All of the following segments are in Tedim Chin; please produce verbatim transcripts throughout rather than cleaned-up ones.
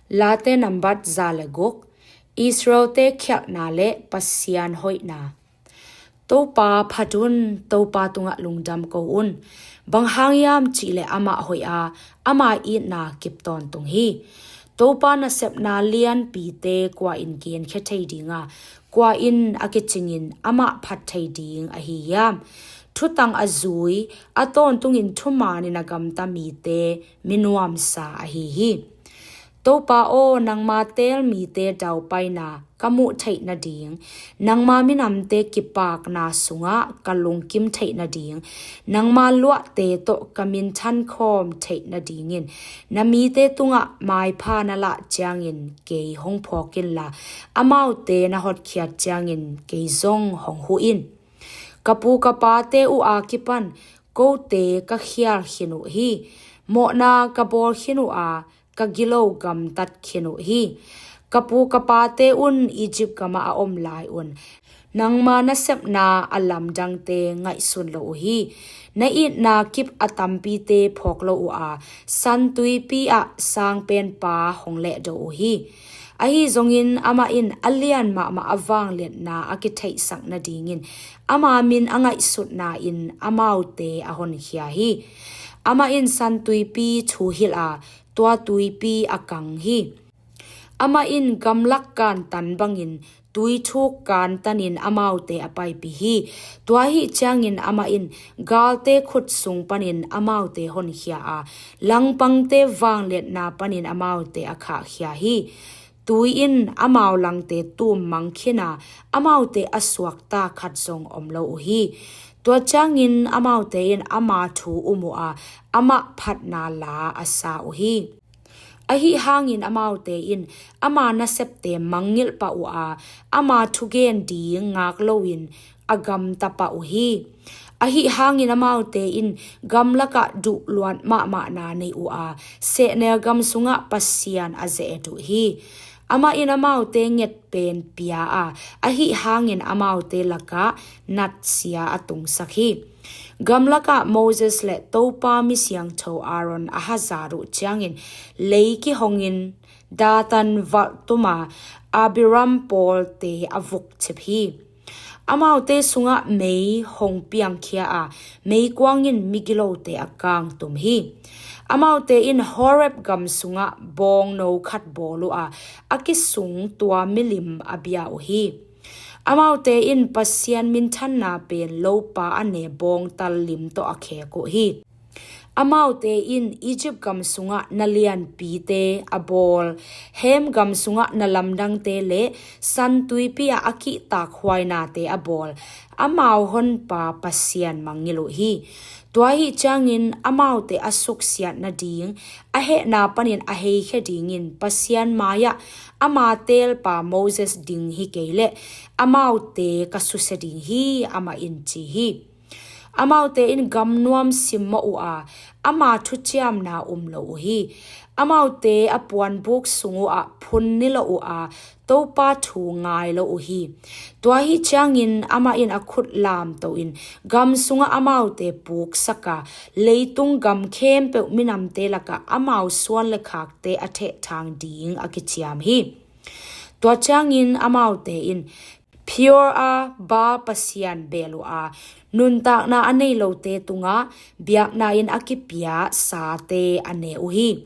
Late nambat za le guk. Israelte khialhna le Pasian hoihna. Topa phat un, Topa tungah lungdam ko un. Bang hang hiam cihleh amah hoih a, ama itna kip tawntung hi. Topa nasepna lianpite kua in genkhia thei dinga, kua in a kicingin amah phat thei ding ahi hiam? Thutang a zui, a tawntungin thumanin a gamta mite mi nuamsa ahi hi. Topa aw, nangma teel mite daupaina ka muh theih nading, nangma minamte kipakna sungah ka lungkim theih nading, nangma luahte tawh ka minthan khawm theih nadingin na mite tungah maipha na lah ciangin kei hong phawk inla, amaute na hotkhiat ciangin kei zong hong huh in. Ka pu ka pate uh a kipan kote ka khial khin uh hi. Mawhna ka bawl khin uh a, ka gilo gamtat khin uh hi. Ka pu ka pate un Egypt gamah a om lai un nangma nasepna a lamdangte ngaihsun lo uh hi. Na itna kip a tampite phawk lo uh a, San Tuipi ah Sangpenpa hong lehdo uh hi. Ahi zongin amah in a lian mahmah a vangliatna a kitheihsak nadingin ama min a ngaihsutna in amaute a honkhia hi. Amah in San Tuipi thuhilh a, tua tuipi a kang hi. Amah in gamlak kantan bangin tuithuk kantanin amaute a paipih hi. Tua ahi ciangin amah in galte khut sung panin amaute honkhia a, langpangte vangliatna panin amaute a khahkhia hi. Tui in amau langte tum mang khin a, amaute a suakta khat zong om lo uh hi. Tua ciangin amaute in ama thu um uh a, amah phatna la a sa uh hi. Ahi hangin amaute in ama nasepte mangngilh pah uh a, ama thugen ding ngak loin a gamta pah uh hi. Ahi hangin amaute in gamlakah duhluat mahmahna nei uh a, sehnel gam sungah Pasian a ze-et uh hi. Amah in amaute ngetpen pia a, ahi hangin amaute lakah natsia a tungsak hi. Gamlakah Moses le Topa mi siangtho Aaron a hazat uh ciangin lei kihongin Datan valhtuma Abiram pawlte a vukcip hi. Amaute sungah mei hong piangkhia a, meikuang in migilote a kangtum hi. Amaute in Horeb gam sungah bawngno khat bawl uh a, a kisung tua milim a bia uh hi. Amaute in Pasian minthanna pen lopa a ne bawngtal lim tawh a khek uh hi. Amaute in Egypt gam sungah na lianpite a bawl, Hem gam sungah na lamdangte le San Tuipi ah a kihtakhuainate a bawl amau honpa Pasian mangngilh uh hi. Tua ahi ciangin amaute a suksiat nading a hehna panin a heikhia dingin Pasian mai-ah ama teelpa Moses ding hi kei leh amaute ka susia ding hi, amah in ci hi. Amaute in gamnuam simmawh uh a, ama thuciamna um lo uh hi. Amaute a puanbuk sung uh ah phun niloh uh a, Topa thu ngai lo uh hi. Tua ahi ciangin amah in a khut lamto in gam sungah amaute puksak a, leitung gam khempeuh minamte lakah amau suan le khakte a thehthang ding a kiciam hi. Tua ciangin amaute in Peor ah Baal pasian beel uh a, nuntakna a nei lote tungah biakna in a kipia sate a ne uh hi.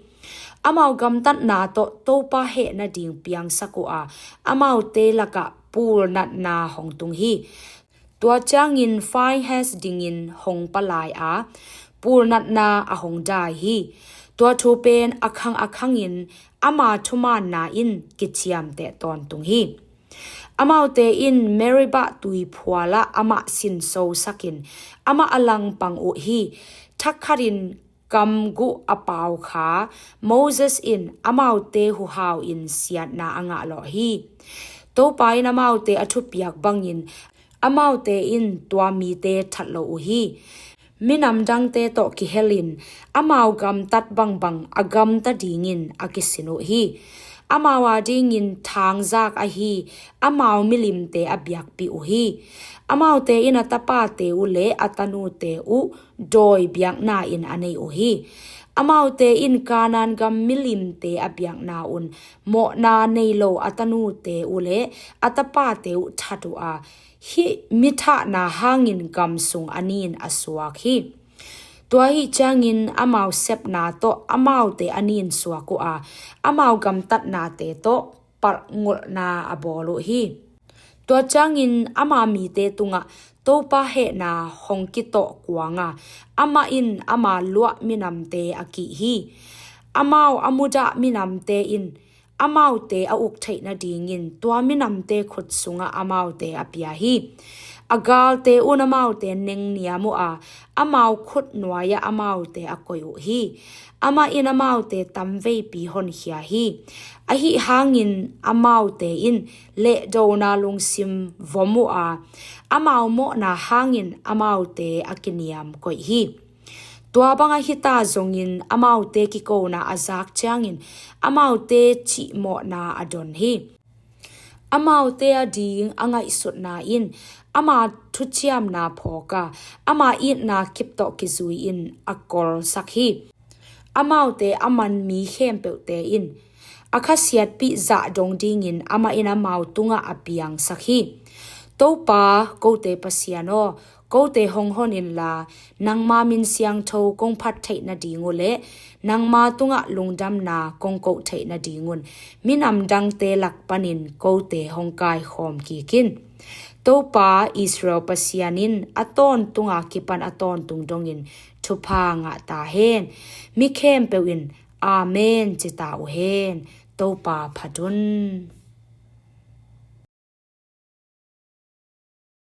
Amau gamtatna tawh Topa heh nading piangsak uh a, amaute lakah pulnatna hong tung hi. Tua ciangin Phinehas dingin hong palai a, pulnatna a hong dai hi. Tua thu pen a khang a khangin ama thumaanna in kiciamteh tawntung hi. Amaute in Meribah tuiphual ah amah sinsosakin amah a langpang uh hi. Thakhatin kam guh a pau kha Moses in amaute huhau in siatna a ngah lawh hi. Topa in amaute a thupiak bangin amaute in tua mite that lo uh hi. Minam dangte tawh kihelin amau gamtat bangbang a gamta dingin a kisin uh hi. Amau adingin thangzak ahi amau milimte a biakpih uh hi. Amaute in a tapate uh le a tanute uh dawi biakna in a nei uh hi. Amaute in Kanaan gam milimte a biakna un mawhna nei lo a tanute uh le a tapate uh that uh a, hih mi thahna hangin gam sung a nin a suak hi. Tua ahih ciangin amau sepna tawh amaute a nin suak uh a, amau gamtatnate tawh palhngulhna a bawl uh hi. Tua ciangin ama mite tungah Topa hehna hong kitawh kuanga, amah in ama luah minamte a kih hi. Amau a mudah minamte in amaute a uk theih nadingin tua minamte khut sungah amaute a pia hi. A galte un amaute nengniam uh a, amau khut nuai-ah amaute a koih uh hi. Amah in amaute tamveipi honkhia hi. Ahi hangin amaute in lehdona lungsim vom uh a, amau mawhna hangin amaute a kiniam koih hi. Tua banga hita zongin amaute kikona a zak ciangin amaute cihmawhna a don hi. Amaute a ding a ngaihsutna in ama thuciamna phawk a, ama itna kip tawh kizui-in a kolsak hi. Amaute a man mi khempeuhte in a khasiatpih zah dong dingin amah in amau tungah a piangsak hi. Topa, kote Pasian aw, kote hong hon inla, nangma min siangtho kong phat theih nading uh le nangma tungah lungdamna kong koh theih nadingun minam dangte lak panin kote hong kaikhawm kik in. Topa Israel Pasian in a tawntunga kipan a tawntung dongin thupha ngah ta hen. Mi khempeuh in Amen ci ta uh hen. Topa phat un.